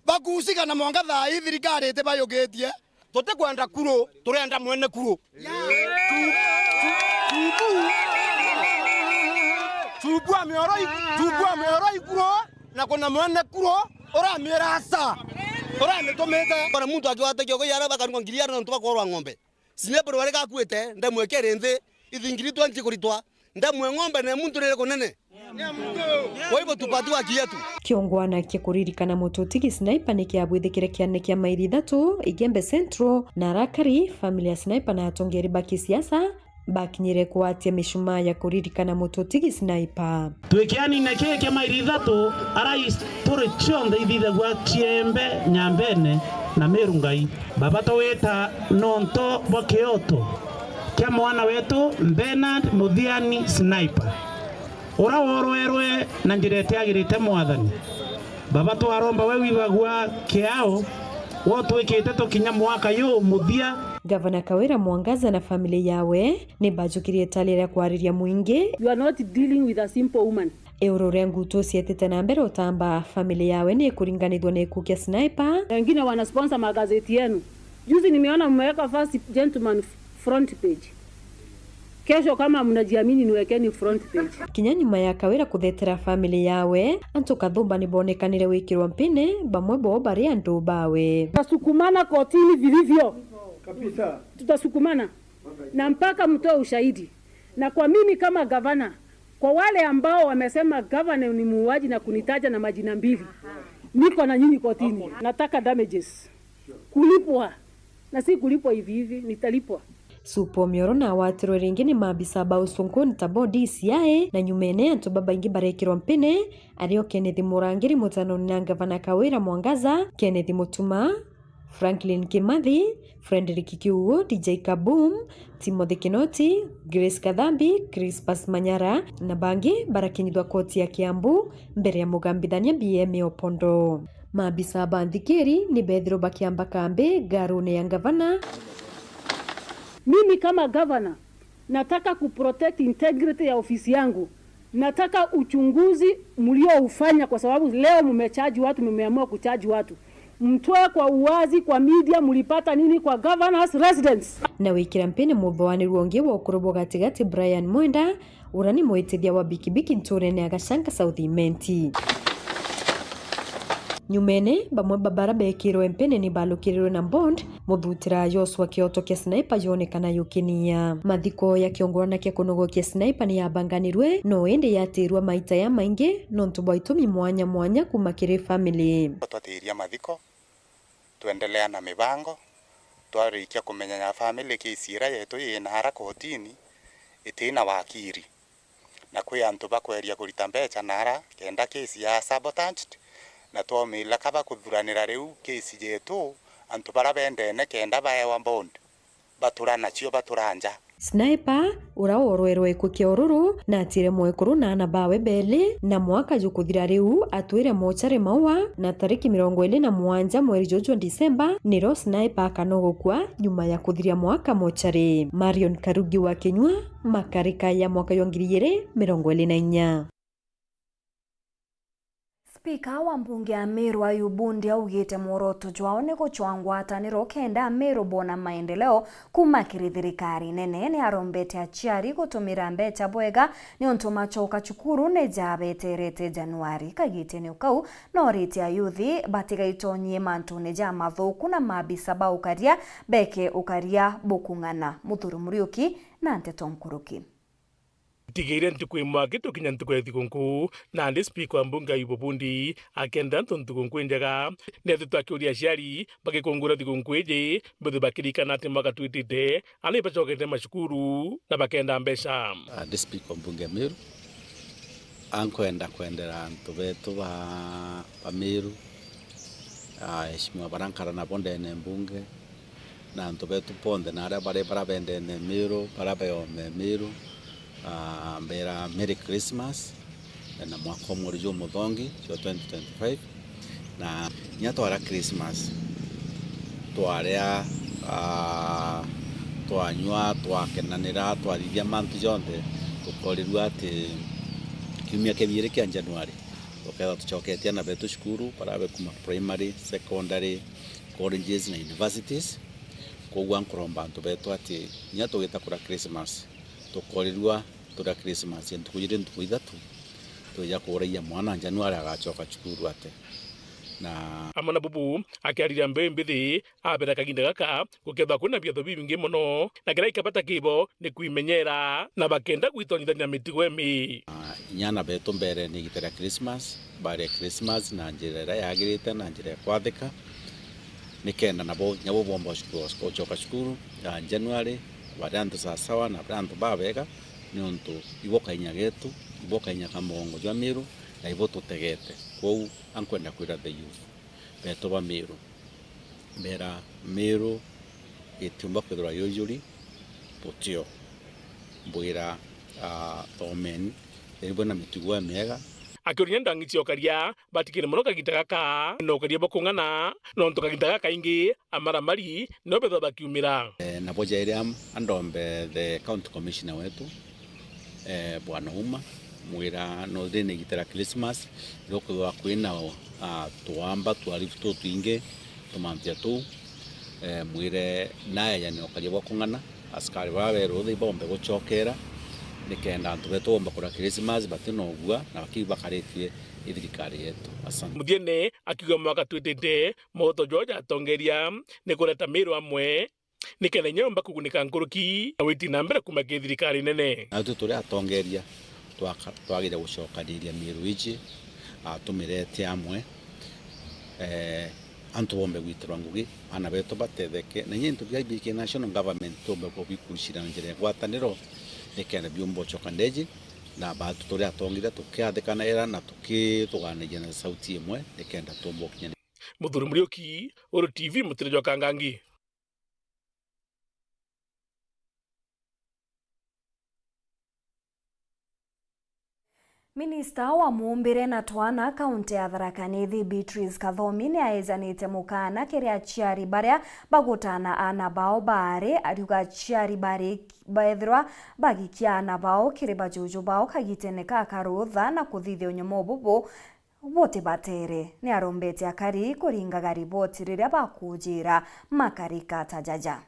bakuhusika na mwanka thaa ii thirikari itibayukitie. Tutikwenda kuru, turenda mwene kuru. Chu-, chu-, chubu. Chubu amioro i-, chubu amioro ikuru, na kuna mwene kuru uramira aca. Uramitumite. Kuna muntu akiwata kioko yara bakarungwa ngiri yara nontu bakorwa ng'ombe. Sniper wari gakuite, ndemwekere nthi, ithingiri twenty kuritwa, ndemwe ng'ombe na muntu riri kunene. Kwa hivyo tupatiwe haki yetu. Kiongwana kia kuririkana mututigi sniper ni kiabwithikire kiane kia mairi ithatu, Igembe Central, na arakari, family ya sniper na atongeri ba kisiasa, bakinyire kugwatia mishumaa ya kuririkana mututigi sniper. Twikianine kii kia mairi ithatu, ara turi cionthe ithithagua ciembe nyambene na Meru Ngai. Baba, tugwita nontu bwa kioto kia mwana wetu Bernard Muthiani Sniper, ura worwerwe na njira itiagirite, Mwathani. Baba, twaromba we wibagua kiao, wotwikite tukinya mwaka yu muthia. Gavana Kawira Mwangaza na family yawe ni bajukirie itali ria kwariria mwingi. You are not dealing with a simple woman. Iuru ria ngutu cietite na mbere utamba, family yawe ni ikuringanithua na ikuo kia sniper. Na wengine wana sponsor magazeti yenu. Juzi nimeona mmeweka first gentleman f-, front page. Kesho kama mnajiamini, niwekeni front page. Kinya nyuma ya Kawira kuthetera family yawe, antu kathumba ni bonekanire gwikirwa mpini, bamwe bo bari andu bawe. Tutasukumana kotini vilivyo. Kabisa. Tutasukumana. Na mpaka mtoe ushahidi. Na kwa mimi kama gavana, kwa wale ambao wamesema gavana ni muuaji na kunitaja na majina mbili, niko na nyinyi kotini. Nataka damages. Kulipwa. Na si kulipwa hivi hivi, nitalipwa. Supo Mioro na awatirwe ringi ni maabisa ba usunkuni ta bo D C I, na nyumene antu babaingi barekirwa mpine, ario Kenneth Murangiri mutanoni na ngavana Kawira Mwangaza, Kenneth Mutuma, Franklin Kimathi, Frederick Kiugo, D J Kaboom, Timothy Kinoti, Grace Kathambi, Crispas Manyara na bangi barakinyithwa koti ya Kiambu mbere ya mugambithania B M A Opondo. Maabisa ba nthikiri ni bethirwe bakiamba kambi ngarune ya ngavana. Mimi kama gavana, nataka kuprotect integrity ya ofisi yangu. Nataka uchunguzi mlioufanya, kwa sababu leo mmechaji watu, mmeamua kuchaji watu. Mtoe kwa uwazi kwa media, mlipata nini kwa governor's residence? Na wikira mpini muthoanirua ungi wa ukuru bwa gatigati Brian Mwenda, uria ni mwitithia wa bikibiki nturene ya Gachanga South Imenti. Nyumene, bamwe ba bara bekirwe mpene ni balukirirwe na bond, muthutira Joshua kioto kia sniper yonekana yukinia. Mathiko ya kiongorana kia kunogokia sniper ni yabanganirwe, no indi yatirwa maita ya maingi nontu bwa itumi mwanya mwanya kuma kiri family. Twatiria mathiko, twendelea na mibango, twarikia kumenya ya family case iria yetu ina ara kotini itina wakiri. Na kwi antu bakweria kurita mbecha nara kenda case ya sabotaged, na twaumira kaba kuthuranira riu case yetu, antu bara bendene kenda baewa bond, batura nacio batura nja. Sniper, ura worwerwe ikuu kia ururu, na atire mwekuru na ana bawe beli, na mwaka jukuthira riu atwire mochari Maua, na tariki mirongo iri na mugwanja mweri juju jwa Disemba, niro Sniper akanogokua nyuma ya kuthiria mwaka mochari. Marion Karugi wa Kinyua, Makarika ya mwaka jwa ngiri igiri mirongo iri na inya. Spika wa mbunge ya Meru Ayubu Bundi augite mworoto jwao ni gucwa ngwataniro kenda Ameru bona maendeleo kuma kiri thirikari nene. Ni arombete aciari gutumira mbecha bwega niuntu macoka cukuru ni jabeterete Januari. Kagitene kau, no orite ayuthi batigaitonyie mantune ja mathuku na maabisa ba ukaria beke ukaria bukung'ana. Muthuri Muriuki na nteto nkuruki. Ntigire ntuku imwe aki tukinya ntuku ya thigunkuu, nandi spika wa mbunge Ayubu Bundi akenda antu nthigunkuu injega. Nethitwe akiuria aciari bagikungura thigunkuu iji, mbithwe bakirikana ati mwaka twitite, ana ibacokete macukuru na bakenda mbeca. Ah, ndi spika wa mbunge ya Meru, ankwenda kwendera antu betu ba, ba Meru, ah, aheshimiwa bara nkara nabo ndene mbunge, na antu betu bonthe na aria bari bara bendene Miru, bara beome Miru, ah, mbera Merry Christmas, na mwaka umwe juumuthongi jwa twenty twenty-five. Na kinya twara Christmas, twaria, ah, twanyua, twakenanira, twathithia mantu jonthe, tukorirua ati kiumia kiathiri kia January, tukethirwa tucoketie ana betu cukuru, bara be kuma primary, secondary, colleges na universities. Koguo nkuromba antu betu ati kinya tugita kura Christmas, tukorirua turia Christmas ya ntuku jiri ntuku ithatu, twija kuuragia mwana January agacoka cukuru ate. Na amwe na bubu akiarira mbeu mbithi, abera kaginda gaka gukethwa kwina biatho bibingi mono, na kiria gikabata kibo ni kwimenyera na bakenda gwitonyithania na mitugo imi. Ah, inyana betu mbere ni igita ria Christmas, baria Christmas na njira iria yagirite na njira ya kwathika, nikenda nabo kinya bo bomba gucoka cukuru ya January, baria antu sawasawa na baria antu babega, niuntu ibo kainya getu, ibo kainya ka mugongo jwa Miru, na ibo tutegete. Kwou ankwenda kwira the youth betu ba Miru, mbera Miru itiumba kwithirwa yujuri butio. Mbwira, ah, thomeni, ethirwe na mitugo imiega. Akiuria ndangi cia ukaria, batikire mono kagita gaka, na ukaria bwa kung'ana, nontu kagita gaka kaingi amaramari no bethwa bakiumira. Eh, nabo jairi am-, andombe the county commissioner wetu, eh, Bwana Uma, mwira no thina igita ria Christmas, riria kwithirwa kwina, ah, tuamba twarifu tutwingi, tumanthia tuu, eh, mwire naeja ni ukaria bwa kung'ana, askari baa beru thei bombe gucokera, nikenda antu betu bomba kura Christmas batina ugua na bakiu bakaritie i thirikari yetu. Asante. Muthiene akiuga mwaka twitite, mauto joo jatongeria ni kureta Miru amwe nikenda inya yomba kugunika nkuruki na witi na mbere kuuma ki thirikari nene. Na itu turi atongeria twaka-, twagire gucokaniria miiru iji, a, tumirete amwe, eh, antu bombe gwitirwa ngugi, aana betu batetheke, na inya into bia biki national government tumbe kubikurucira na njira ya ngwataniro, nikenda biumba ucoka ndeji, na batu turi atongeria tukiathikanaira na tukithuganagia na sauti imwe, nikenda tumba ukinyania. Muthuri Muriuki, Uru T V, mutiri jwa Kangangi. Minista wa muumbire na twana kaunti ya Tharaka Nithi, Beatrice Kathomi, ni aejanite mukaana kiri aciari baria bagutaana aana bao baari, ariuga aciari bari beethirwa bagikia aana bao kiri bajuju bao kagitene ka karutha na kuthithia unyomo bubu butibatere. Ni arombete akari kuringaga riboti riria bakujiira makarika ta jaja.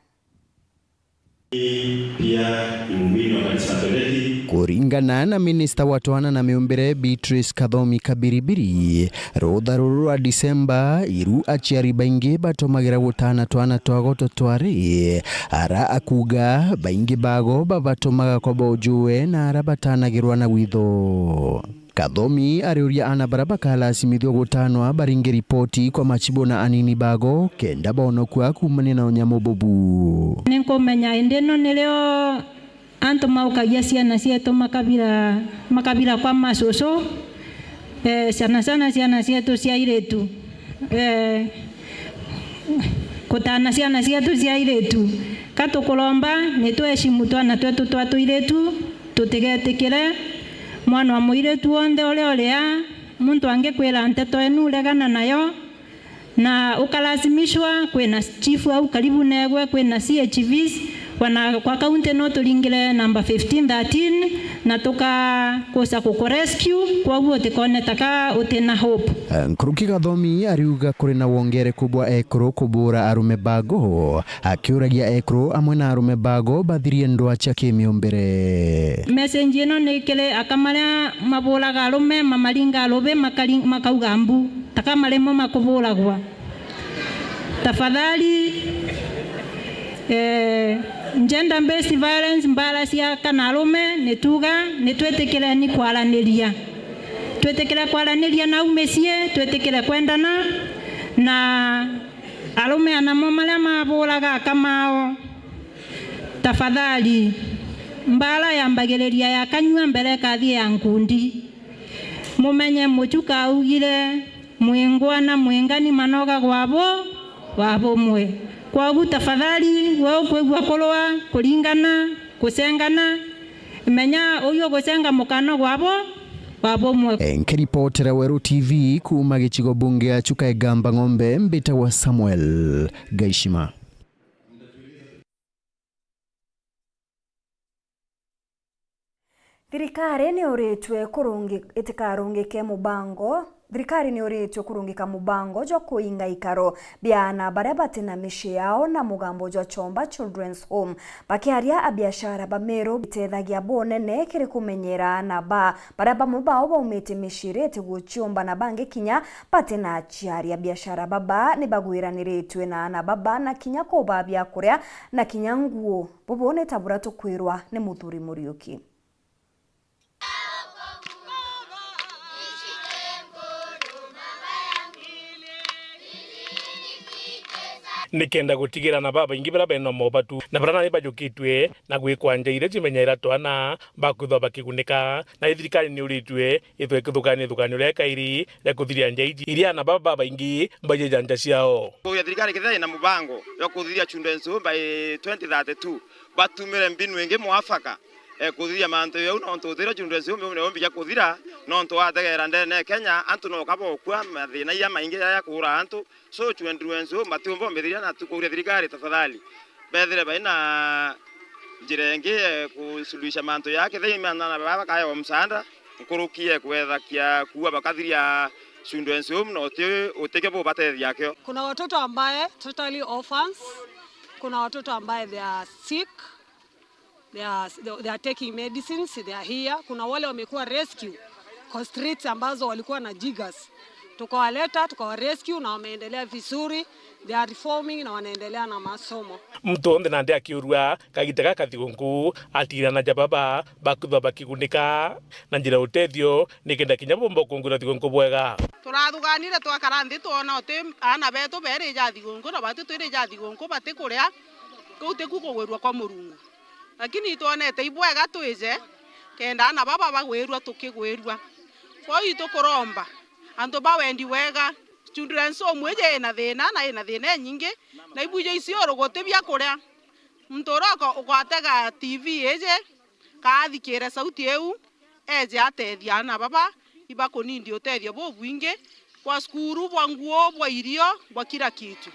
Pia ni muumini wa kanisa Katoliki. Kuringana na minista wa twana na miumbire, Beatrice Kathomi Kabiribiri, rutha ruru rwa Disemba, iru aciari baingi batumagira gutaana twana twago tutwari, ara akuuga baingi bago babatumaga kwa bojue na ara bataanagirwa na witho. Kathomi ariuria aana baria bakalasimithua gutaanwa baringe ripoti kwa machibu na anini bago kenda bonokua kuumania na unyamu bubu. Ninkumenya indi ino nirio antu maukagia ciana cietu makabira, makabira kwa macucu, eh, sana sana ciana cietu cia airitu. Eh, kutaana ciana cietu cia airitu. Ka tukuromba, ni tweshimu twana twetu twa tuiritu, tutigetikire mwana wa muiritu wonthe uria uria muntu angikwira nteto enu, regana nayo, na ukalasimishwa. Kwina chifu au karibu negwe, kwina C H Vs, wana kwa kaunti no turingire namba fifteen thirteen, na tukakusa kukurescue, kwoguo utikoneta ka utina hope. Nkuruki Gathomi ariuga kuri na wongereku bwa ekuru kubuura arume bago, akiuragia ekuru amwe na arume bago bathirie ndwaa cia kimiumbire. Message ino ni kiri aka maria mabuuraga arume, mamaringa rubi, makari-, makauga mbu, taka marimo makubuuragwa. Tafadhali, eh, gender based violence, mbaara cia aka na arume, ni tuuga ni twitikireni kwaraniria. Twitikire kwaraniria nau micii, twitikire kwendana, na arume anamo maria mabuuraga aka mao, tafadhali, mbaara yambagiriria ya kanyua mbere ikathii ya nkundi. Mumenye Muchuka augire, "Mwingwa na mwingani manoga gwa bu-, gwa bumwe." Kwogu tafadhali, we ukwigua kurua, kuringana, kucengana, menya uyu ugucenga mukano gwa bu-, gwa bumwe. Nkiripotera Weru T V kuuma gicigo bunge ya Chuka Igamba Ng'ombe, mbitagwa Samuel Gaishima. Thirikari ni uritwe kurungi-, itikarungike mubango, thirikari ni uritwe kurungika mubango jwa kuinga ikaro bia aana baria bati na micii yao na mugambo jwa Chomba Children's Home. Bakiaria, abiashara ba Meru bitethagia bunene kiri kumenyera aana ba baria bamwe bao baumite micii iti guciumba na bangi kinya bati na aciari. Abiashara baba ni bagwiraniritue na aana baba na kinya kuba biakuria na kinya nguo. Bubu ni ta buria tukwirwa ni Muthuri Muriuki. Nikenda gutigira na babaingi baria bena mobatu na baria nani bajukitue na gwikwa nja iria cimenyaira twana bakwithwa bakigunika, na thirikari ni uritue ithwe ikithukania ithukanio ria kairi ria kuthiria nja iji iria aana baba babaingi bajeja nja ciao. Kuria thirikari kethira ina mubango jwa kuthiria children's home by twenty thirty-two, batumire mbinu ingi mwafaka, eh, kuthiria mantu jau, nontu utira children's home niyo mbija kuthira, nontu wategera ndene ya Kenya, antu no kabokua, mathina iya maingi jaja kuura antu, so children's home batiumba umithiria, na tukuria thirikari tafadhali, bethire baina njira ingi, eh, kusuluhisha mantu ya kethira imana na baba bakaewa msaada, nkuruki ya kwethakia kuua bakathiria children's home, na uti, utike bubatethia akio. Kuna watoto ambaye totally orphans, kuna watoto ambaye they are sick, they are, they are taking medicines, they are here. Kuna wale wamekuwa rescue kwa streets ambazo walikuwa na jiggers. Tukawaleta, tukawarescue na wameendelea vizuri, they are reforming na wanaendelea na masomo. Muntu onthe nandi akiurua kagita gaka thigũnkũ atigana na ja baba bakwithwa bakigunika na njira ya utethio nikenda kinya bomba ukungwira thigũnkũ bwega. Turathuganire twakara nthi twona uti aana betu beri ja thigũnkũ na batu twiri ja thigũnkũ batikuria, kuu tiku kugwirua kwa Murungu. Lakini itwonete ibwega twije kenda aana baba bagwirua tukigwirua. Kwou itukuromba antu ba wendi bwega. Children's home iji ina thina na ina thina inyingi, na ibwije iciuru guti bia kuria. Muntu uria uko- ukwatega T V iji kaathikire sauti iu, eje atethia aana baba ibakunindi utethio bubwingi bwa cukuru, bwa nguo, bwa irio, bwa kila kitu.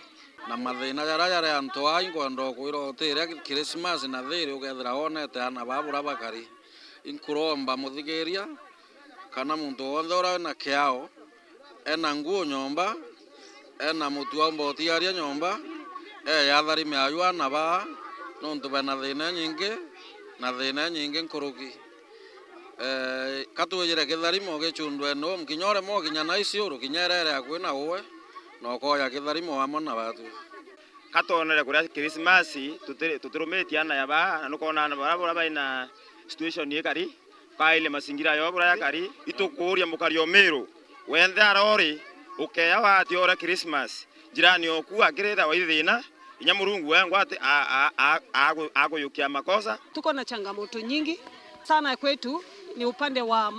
Na mathina jaria jari antu aa, inkwenda ukwira utiria Christmas na thiri ukethira wonete aana baa buria bakari. Inkuromba muthikiria kana muntu wonthe uria wina kiao, ena nguo nyomba, ena mutu aumba utigaria nyomba, eje atharime aju aana baa, nontu bena thina inyingi, na thina inyingi nkuruki. Eeh, ka twijire kitharimo gichundwene home, kinya uria mwokinya na iciuru, kinya irere akui na uwe, na ukoya kitharimo amwe na batu. Ka twonere kuria Krismasi tuti- tutirumitie aana ja baa, na nukwona aana bara buria baina situation ikari, kaile masingira yo buria yakari, itukuuria mukari o Miru, wenthe arori, ukeya wati uria Krismasi, jirani oku akirita wa ithina, inya Murungu wengwa ati a- a- a- aku- akuyukia makosa. Tuko na changamoto nyingi sana kwetu, ni upande wa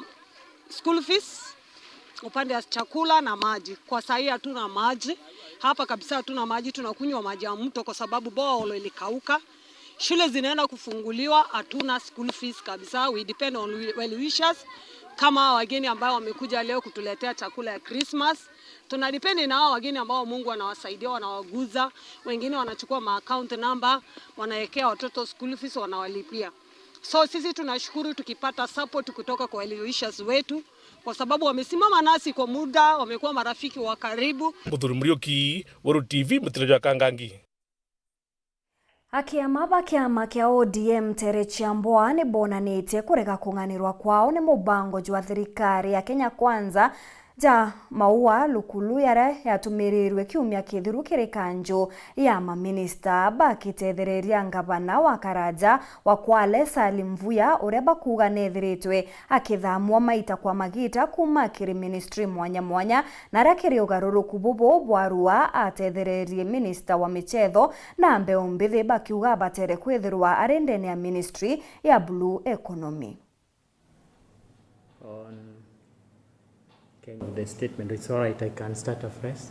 school fees, upande wa chakula na maji. Kwa saa hii hatuna maji hapa kabisa, hatuna maji, tunakunywa maji ya mto kwa sababu borehole ilikauka. Shule zinaenda kufunguliwa, hatuna school fees kabisa. We depend on we- well wishers kama hawa wageni ambao wamekuja leo kutuletea chakula ya Christmas. Tuna depend na hawa wageni ambao Mungu anawasaidia, wanawaguza, wengine wanachukua ma account number, wanawekea watoto school fees, wanawalipia. So sisi tunashukuru tukipata support kutoka kwa well wishers wetu kwa sababu wamesimama nasi kwa muda, wamekuwa marafiki wa karibu. Muthuri Muriuki, Weru T V, mutiro jwa Kangangi. Akiama ba kiama kia O D M Terechi Ambwa ni bonanitie kurega kung'anirwa kwao ni mubango jwa thirikari ya Kenya Kwanza ja maua lukulu yaria yatumirirwe kiumia kithiru kiri kanju ya maminista, bakitethereria ngavana wa Karaja wa Kwale Salim Mvurya, uria bakuuga nethiritwe akithamwa maita kwa magita kuuma kiri ministry mwanya mwanya, na aria kiri ugaruruku bubu bwarua atethererie minista wa michetho na mbeu mbithi, bakiuga abatere kwithirwa ari ndene ya ministry ya blue economy. On Kenya, the statement, it's all right, I can start afresh,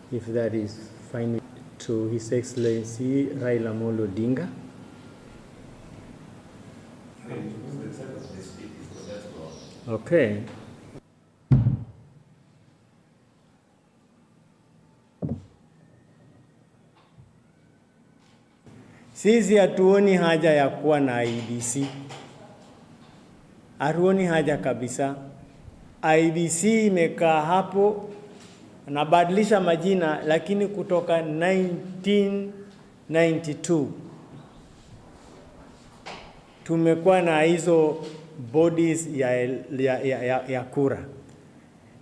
if that is fine to His Excellency Raila Amolo Odinga. Okay. Sisi hatuoni haja ya kuwa na I E B C. Hatuoni haja kabisa. I E B C imekaa hapo, nabadilisha majina, lakini kutoka nineteen ninety-two tumekuwa na hizo bodies ya, ya, ya, ya, ya kura.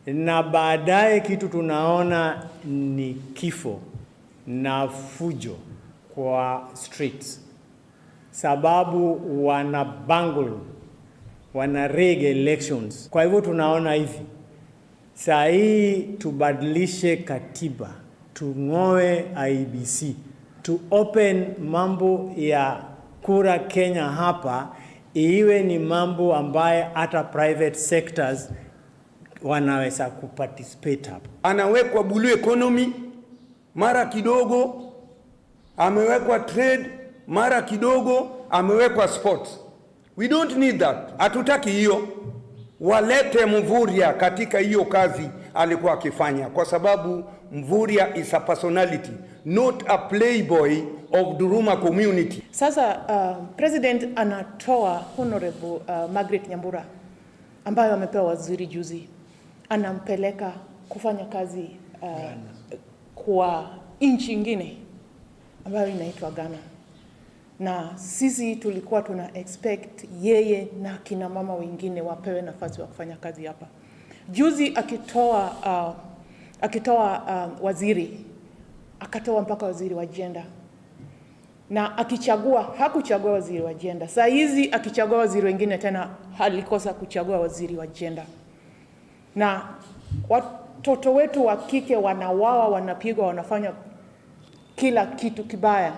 Na baadaye kitu tunaona ni kifo na fujo kwa streets, sababu wana bungle, wana rig elections. Kwa hivyo tunaona hivi, saa hii tubadilishe katiba, tung'oe I E B C, to open mambo ya kura Kenya hapa, iwe ni mambo ambaye hata private sectors wanaweza kuparticipate hapo. Anawekwa blue economy, mara kidogo amewekwa trade, mara kidogo amewekwa sports. We don't need that. Hatutaki hiyo. Walete Mvurya katika hiyo kazi alikuwa akifanya, kwa sababu Mvurya is a personality, not a playboy of Duruma community. Sasa, uh, President anatoa Honorable, uh, Margaret Nyambura ambayo amepewa waziri juzi, anampeleka kufanya kazi, uh, kwa nchi ingine ambayo inaitwa Ghana. Na sisi tulikuwa tuna expect yeye na kina mama wengine wapewe nafasi wa kufanya kazi hapa. Juzi akitoa, uh, Akitoa, uh, waziri, akatoa mpaka waziri wa gender. Na akichagua, hakuchagua waziri wa gender. Saa hizi akichagua waziri wengine tena, alikosa kuchagua waziri wa gender. Na watoto wetu wa kike wanawawa, wanapigwa, wanafanya kila kitu kibaya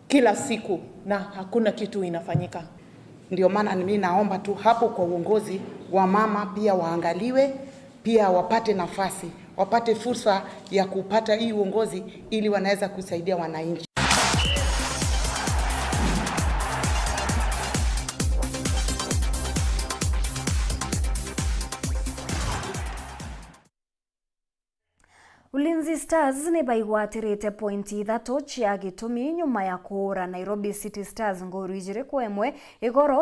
kila siku, na hakuna kitu inafanyika. Ndio maana mimi naomba tu hapo kwa uongozi, wa mama pia waangaliwe, pia wapate nafasi, wapate fursa ya kupata hii uongozi ili wanaweza kusaidia wananchi. Ulinzi Stars ni baigwatirite pointi ithatu cia gitumi nyuma ya kuura Nairobi City Stars nguru ijiri kwa imwe igoro